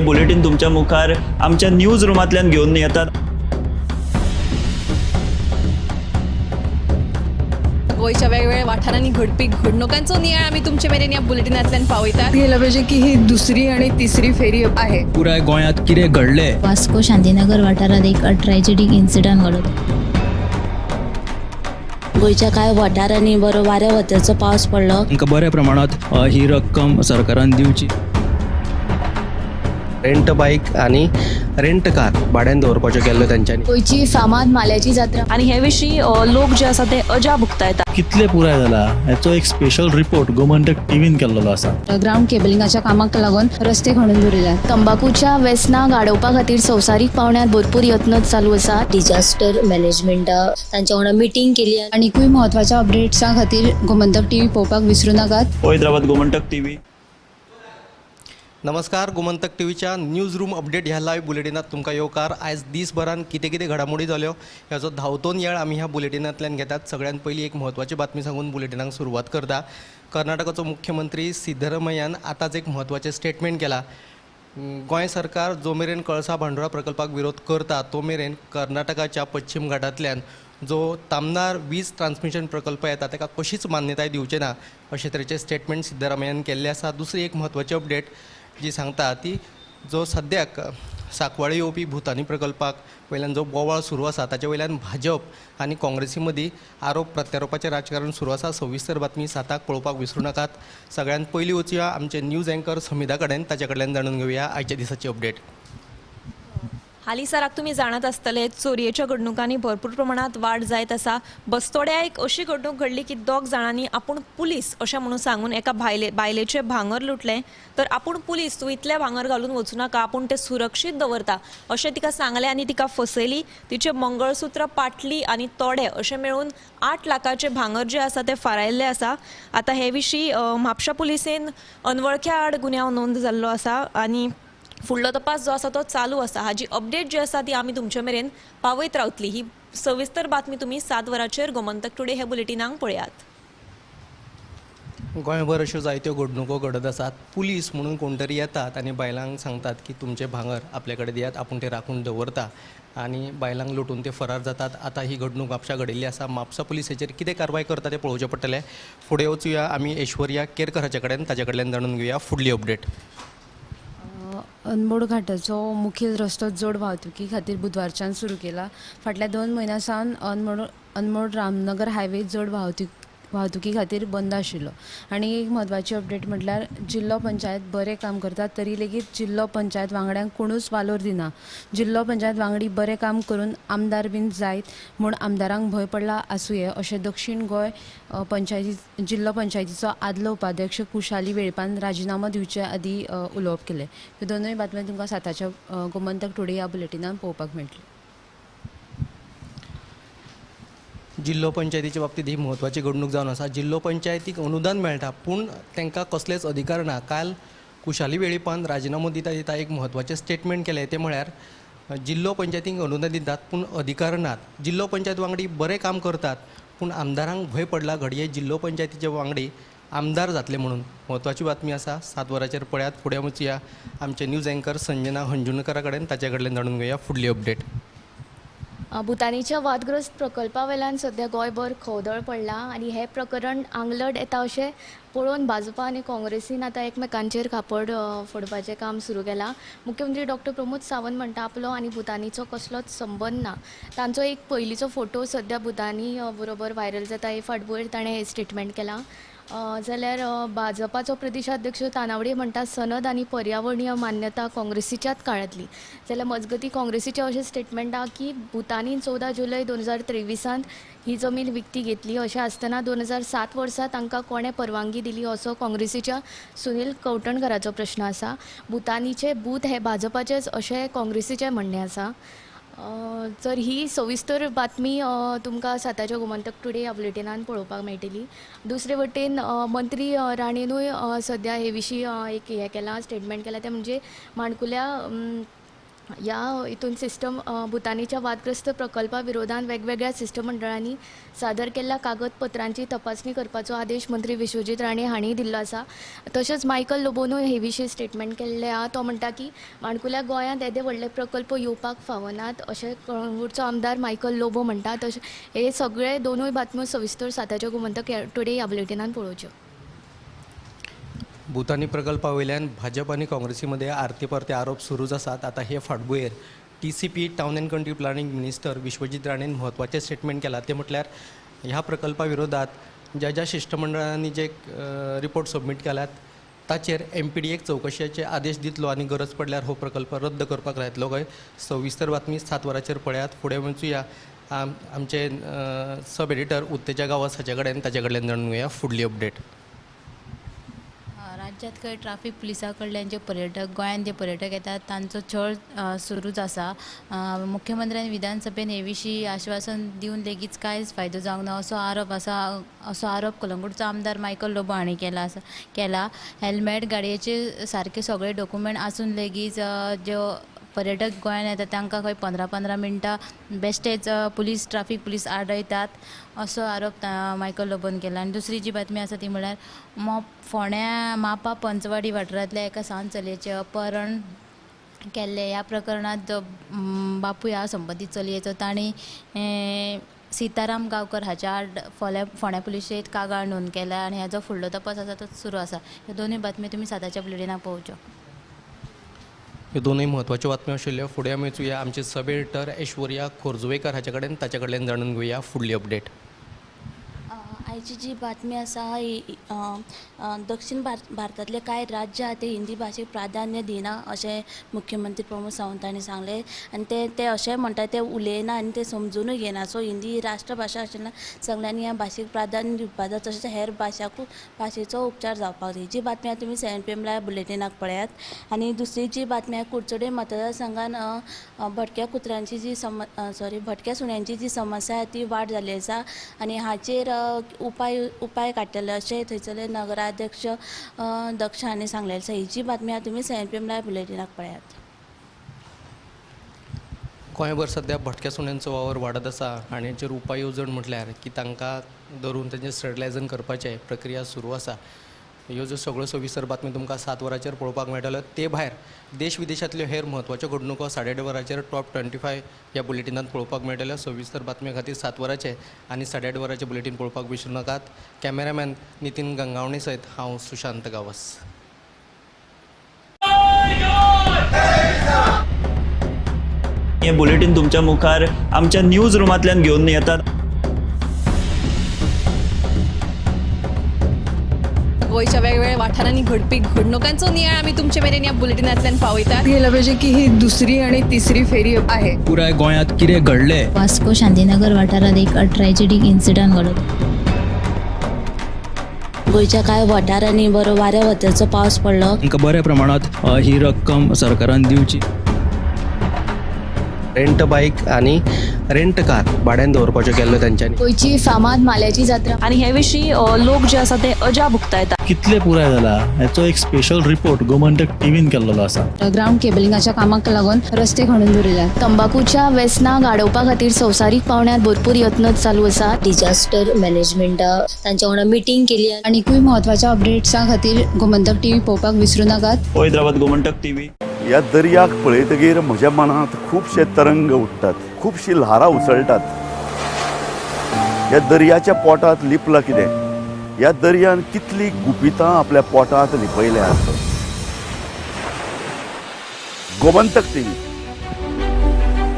Bulletin तुमच्या मुखार आमच्या न्यूज रुमांतल्यान घेवन येतात. गोंयच्या वेगवेगळ्या वाठारांनी घडपी घडणुकांचो नियाळ आमी तुमचे मेरेन ह्या बुलेटिनांतल्यान पावयतात. घ्यायला पाहिजे की ही दुसरी आणि तिसरी फेरी आहे. पुराय गोंयांत कितें घडलें. वास्को शांतीनगर वाठारांत एक ट्रॅजेडीक इन्सिडंट घडलो. गोंयच्या कांय वाठारांनी बरो वाऱ्या वताचो पावस पडलो. तांकां बऱ्या प्रमाणांत ही रक्कम सरकारान दिवची. रेंट बायक आनी रेंट कार भाड्यान दवरपाच्यो केल्ल्यो तेंच्यांनी. गोंयची फामाद माल्याची जात्रा आनी हे विशीं लोक जे आसा ते अजाप उक्तायतात. कितले पुराय जाला हेचो एक स्पेशल रिपोर्ट गोमंतक टीव्हीन केल्लो आसा. ग्रावंड केबलिंगाच्या कामाक लागून रस्ते खणून दवरिल्यात. तंबाकूच्या वेसनाक आडोवपा खातीर संवसारीक पावंड्यार भरपूर यत्न चालू आसात. डिजास्टर मॅनेजमेंटा तांच्या वांगडा मिटींग केली. आनीकूय म्हत्वाच्या अपडेट्सां खातीर गोमंतक टीव्ही पळोवपाक विसरू नाकात. पळयत रावात गोमंतक टीव्ही. नमस्कार, गोमंतक टीव्हीच्या न्यूज रूम अपडेट ह्या लायव्ह बुलेटिनात तुमकां येवकार. आयज दीसभरान कितें कितें घडामोडी जाल्यो ह्याचो धांवतोन येळ आमी ह्या बुलेटिनांतल्यान घेतात. सगळ्यात पयलीं एक म्हत्वाची बातमी सांगून बुलेटिनाक सुरवात करता. कर्नाटकाचो मुख्यमंत्री सिद्धरमय्यान आतांच एक म्हत्वाचें स्टेटमेंट केलां. गोंय सरकार जो मेरेन कळसा भांडुरा प्रकल्पाक विरोध करता तो मेरेन कर्नाटकाच्या पश्चिम घाटांतल्यान जो तामनार वीज ट्रान्समिशन प्रकल्प येता ताका कशीच मान्यताय दिवचे ना अशे तरेचें स्टेटमेंट सिद्धरामय्यान केल्लें आसा. दुसरी एक म्हत्वाची अपडेट जी सांगता ती जो सद्याक सांकवाळे येवपी भुतानी प्रकल्पाक वयल्यान जो बोवाळ सुरू आसा ताचे वयल्यान भाजप आनी काँग्रेसी मदीं आरोप प्रत्यारोपाचें राजकारण सुरू आसा. सविस्तर बातमी 7 पळोवपाक विसरूं नाकात. सगळ्यात पयलीं वचुया आमचे न्यूज अँकर समिधा कडेन, ताचे कडल्यान जाणून घेवया आयच्या दिसाची अपडेट. हालींसराक तुमी जाणात आसतले चोरयेच्या घडणुकांनी भरपूर प्रमाणांत वाड जायत आसा. बस्तोड्या एक अशी घडणूक घडली की दोग जाणांनी आपूण पुलीस अशें म्हणून सांगून एका बायलेचें भांगर लुटलें. तर आपूण पुलीस, तूं इतलें भांगर घालून वचूं नाका, आपूण तें सुरक्षीत दवरता अशें तिका सांगलें आनी तिका फसयली. तिचें मंगळसूत्र, पाटली आनी तोडे अशें मेळून 8 लाखाचें भांगर जें आसा तें फारायल्लें आसा. आतां हे विशीं म्हापशा पुलिसेन अनवळख्या आड गुन्यांव नोंद जाल्लो आसा आनी फुडलो तपास जो आसा तो चालू आसा. हाजी अपडेट जी आसा ती आमी तुमचे मेरेन पावयत रावतली. ही सविस्तर बातमी तुमी 7 वरांचेर गोमंतक टुडे हे बुलेटिनाक पळयात. गोंयभर अश्यो जायत्यो घडणुको घडत आसात. पुलीस म्हणून कोण तरी येतात आनी बायलांक सांगतात की तुमचें भांगर आपले कडेन दियात, आपूण तें राखून दवरता आनी बायलांक लुटून ते फरार जातात. आतां ही घडणूक म्हापशा घडिल्ली आसा. म्हापसा पुलीस हेचेर कितें कारवाय करता तें पळोवचें पडटलें. फुडें वचुया आमी ऐश्वर्या केरकर कडेन, ताचे कडल्यान जाणून घेवया फुडली अपडेट. अनमोड घाटाचो मुखेल रस्तो जड वाहतुकी खातीर बुधवारच्यान सुरू केला. फाटल्या 2 म्हयन्यां सावन अनमोड रामनगर हायवे जड वाहतुकी खातीर बंद आशिल्लो. आनी एक म्हत्वाची अपडेट म्हटल्यार जिल्लो पंचायत बरें काम करता तरी लेगीत जिल्लो पंचायत वांगड्यांक कोणूच वालोर दिना. जिल्लो पंचायत वांगडी बरें काम करून आमदार बीन जायत म्हूण आमदारांक भंय पडला आसुये अशें दक्षीण गोंय पंचायती जिल्लो पंचायतीचो आदलो उपाध्यक्ष कुशाली वेळपान राजिनामो दिवचे आदीं उलोवप केलें. ह्यो दोनूय बातम्यो तुमकां 7च्या गोमंतक टुडे ह्या बुलेटिनान पळोवपाक मेळटल्यो. जिल्लो पंचायतीच्या बाबतींत ही म्हत्वाची घडणूक जावन आसा. जिल्लो पंचायतीक अनुदान मेळटा पूण तांकां कसलेच अधिकार ना. काल कुशाली वेळीपान राजिनामो दिता दिता एक म्हत्वाचें स्टेटमेंट केलें तें म्हळ्यार जिल्लो पंचायतींक अनुदान दितात पूण अधिकार नात. जिल्लो पंचायत वांगडी बरें काम करतात पूण आमदारांक भंय पडला घडये जिल्लो पंचायतीचे वांगडी आमदार जातले म्हणून. म्हत्वाची बातमी आसा. 7 वरांचेर पळयात. फुडें वचुया आमचे न्यूज अँकर संजना हंजुणकरा कडेन, ताचे कडल्यान जाणून घेवया फुडली अपडेट. भुतानीच्या वादग्रस्त प्रकल्पा वयल्यान सद्या गोंयभर खवदळ पडला आनी हें प्रकरण आंगलट येता अशें पळोवन भाजपा आनी काँग्रेसीन आतां एकमेकांचेर कापड फोडपाचें काम सुरू केलां. मुख्यमंत्री डॉक्टर प्रमोद सावंत म्हणटा आपलो आनी भुतानीचो कसलोच संबंद ना. तांचो एक पयलींचो फोटो सद्या भुतानी बरोबर व्हायरल जाता हे फाटभुंयेर ताणें हें स्टेटमेंट केलां. जाल्यार भाजपाचो प्रदेशाध्यक्ष तानावडे म्हणटा सनद आनी पर्यावरणीय मान्यता काँग्रेसीच्याच काळांतली. जाल्यार मजगती काँग्रेसीचें अशें स्टेटमेंट आहा की भुतानीन 14 जुलय 2023 ही जमीन विकती घेतली अशें आसतना 2007 वर्सा तांकां कोणें परवानगी दिली असो काँग्रेसीच्या सुनील कवठणकराचो प्रश्न आसा. भुतानीचे बूथ हे भाजपाचेच अशें काँग्रेसीचें म्हणणें आसा. तर ही सविस्तर बातमी तुमकां 7च्या गोमंतक टुडे ह्या बुलेटिनान पळोवपाक मेळटली. दुसरे वटेन मंत्री राणेनूय सद्या हे विशीं एक हें केलां, स्टेटमेंट केलां. तें म्हणजे माणकुल्या ह्या हितून सिस्टम भुतानीच्या वादग्रस्त प्रकल्पा विरोधान वेगवेगळ्या शिश्टमंडळांनी सादर केल्ल्या कागदपत्रांची तपासणी करपाचो आदेश मंत्री विश्वजीत राणे हांणी दिल्लो आसा. तशेंच मायकल लोबोनूय हे विशीं स्टेटमेंट केल्लें आहा. तो म्हणटा की माणकुल्या गोंयांत येदे व्हडले प्रकल्प येवपाक फावनात अशें कळंगूटचो आमदार मायकल लोबो म्हणटा. तशें हे सगळे दोनूय बातम्यो सविस्तर साताच्या गोमंतक टुडे ह्या बुलेटिनान पळोवच्यो. भुतानी प्रकल्पा वयल्यान भाजप आनी काँग्रेसी मदें आरते परते आरोप सुरूच आसात. आतां हे फाटभुंयेर TCP town and country planning minister Vishwajit राणेन म्हत्वाचें स्टेटमेंट केलां. तें म्हटल्यार ह्या प्रकल्पा विरोधात ज्या ज्या शिश्टमंडळांनी जे रिपोर्ट सबमीट केल्यात ताचेर MPDA चवकशेचे आदेश दितलो आनी गरज पडल्यार हो प्रकल्प रद्द करपाक लायतलो. खंय सविस्तर बातमी 7 वरांचेर पळयात. फुडें वचुया आमचे सब एडिटर उत्तेजा गांवस हाचे कडेन, ताचे कडल्यान जाणून घेवया फुडली अपडेट. राज्यांत खंय ट्राफीक पुलिसां कडल्यान जे पर्यटक गोंयांत जे पर्यटक येतात तांचो छळ सुरूच आसा. मुख्यमंत्र्यान विधानसभेन हे विशीं आश्वासन दिवन लेगीत कांयच फायदो जावंक ना असो आरोप आसा. असो आरोप कलंगूटचो आमदार मायकल लोबो हांणी केला. हेल्मेट गाडयेचे सारके सगळे डॉक्युमेंट आसून लेगीत ज्यो पर्यटक गोंयांत येतात तांकां खंय 15-15 मिनटां बेश्टेच पुलीस ट्राफीक पुलीस आडयतात असो आरोप मायकल लोबोन केला. आनी दुसरी जी बातमी आसा ती म्हळ्यार फोंड्या मापा पंचवाडी वाठारांतल्या एका सान चलयेचें अपहरण केल्लें. ह्या प्रकरणांत बापूय ह्या संबंदीत चलयेचो तांणी सीताराम गांवकर हाच्या आड फोंड्या पुलिशेंत कागाळ नोंद केल्या आनी हाजो फुडलो तपास आसा तो सुरू आसा. ह्यो दोनूय बातमी तुमी 7च्या बुलेटिनाक पळोवच्यो. ह्यो दोनूय म्हत्वाच्यो बातम्यो आशिल्ल्यो. फुडें आमी वचुया आमचे सब एडिटर ऐश्वर्या खोर्जुवेकर हाचे कडेन, ताचे कडल्यान जाणून घेवया फुडली अपडेट. आयची जी बातमी आसा ही दक्षिण भारतांतले कांय राज्य आहा ते हिंदी भाशेक प्राधान्य दिना अशें मुख्यमंत्री प्रमोद सावंत हांणी सांगलें. आनी ते अशें म्हणटा ते उलयना आनी ते समजुनूय घेना. सो हिंदी ही राष्ट्रभाशा आशिल्ल्यान सगळ्यांनी ह्या भाशेक प्राधान्य दिवपाक जाय, तशेंच हेर भाशेचो उपचार जावपाक जाय. जी बातमी आहा तुमी 7 PM live बुलेटिनाक पळयात. आनी दुसरी जी बातमी आहा कुडचडे मतदारसंघान भटक्या कुत्र्यांची जी भटक्या सुण्यांची जी समस्या आहा ती वाड जाल्ली आसा आनी हाचेर उपाय काडटले अशें थंयसरले नगराध्यक्ष दक्ष हांणी सांगलें आसा. ही जी बातमी आहा तुमी 7 PM live बुलेटिनाक पळयात. गोंयभर सद्या भटक्या सुण्यांचो वावर वाडत आसा आनी हाचेर उपाय येवजण म्हटल्यार की तांकां धरून तांचें स्टरिलायझन करपाचें प्रक्रिया सुरू आसा. ह्यो ज्यो सगळ्यो सविस्तर बातमी तुमकां 7 वरांचेर पळोवपाक मेळटल्यो. ते भायर देश विदेशांतल्यो हेर म्हत्वाच्यो घडणुको 8:30 वरांचेर टॉप 25 ह्या बुलेटिनांत पळोवपाक मेळटल्यो. सविस्तर बातमे खातीर 7 वरांचें आनी 8:30 वरांचें बुलेटीन पळोवपाक विसरूं नाकात. कॅमेरामॅन नितीन गंगावणे सयत हांव सुशांत गांवस. हे बुलेटीन तुमच्या मुखार आमच्या न्यूज रुमांतल्यान घेवन येतात. गोंयच्या वेगवेगळ्या वाठारांनी घडपी घडणुकांचो नियाळ आमी तुमचे मेरेन ह्या बुलेटिनांतल्यान पावयतात. गेलं पाहिजे की ही दुसरी आणि तिसरी फेरी आहे. पुराय गोंयांत कितें घडलें वास्को शांतीनगर वाठारांत एक ट्रॅजेडीक इन्सिडंट घडलो. गोंयच्या कांय वाठारांनी बरो वाऱ्या वताचो पावस पडलो. तांकां बऱ्या प्रमाणांत ही रक्कम सरकारान दिवची. रेंट बायक आनी रेंट कार भाड्यान दवरपाच्यो केल्ल्यो तांच्यांनी. गोंयची फामाद माल्याची जात्रा आनी हे विशीं लोक जे आसा ते अजाप उक्तायतात. कितले पुराय जाला हाचो एक स्पेशल रिपोर्ट गोमंतक टीव्हीन केल्लो आसा. ग्रावंड केबलिंगाच्या कामाक लागून रस्ते खणून दवरिल्यात. तंबाकूच्या वेसनाक आडोवपा खातीर संवसारीक पावंड्यार भरपूर यत्न चालू आसात. डिजास्टर मॅनेजमेंटा तांच्या वांगडा मिटींग केली. आनीकूय म्हत्वाच्या अपडेट्सां खातीर गोमंतक टीव्ही पळोवपाक विसरूं नाकात. पळयत रावात गोमंतक टीव्ही. ह्या दर्याक पळयतगीर म्हज्या मनांत खुबशे तरंग उठ्ठात, खुबशी ल्हारां उसळटात. ह्या दर्याच्या पोटांत लिपलां कितें? ह्या दर्यान कितली गुपितां आपल्या पोटांत लिपयल्यात. गोमंतक टीव्ही.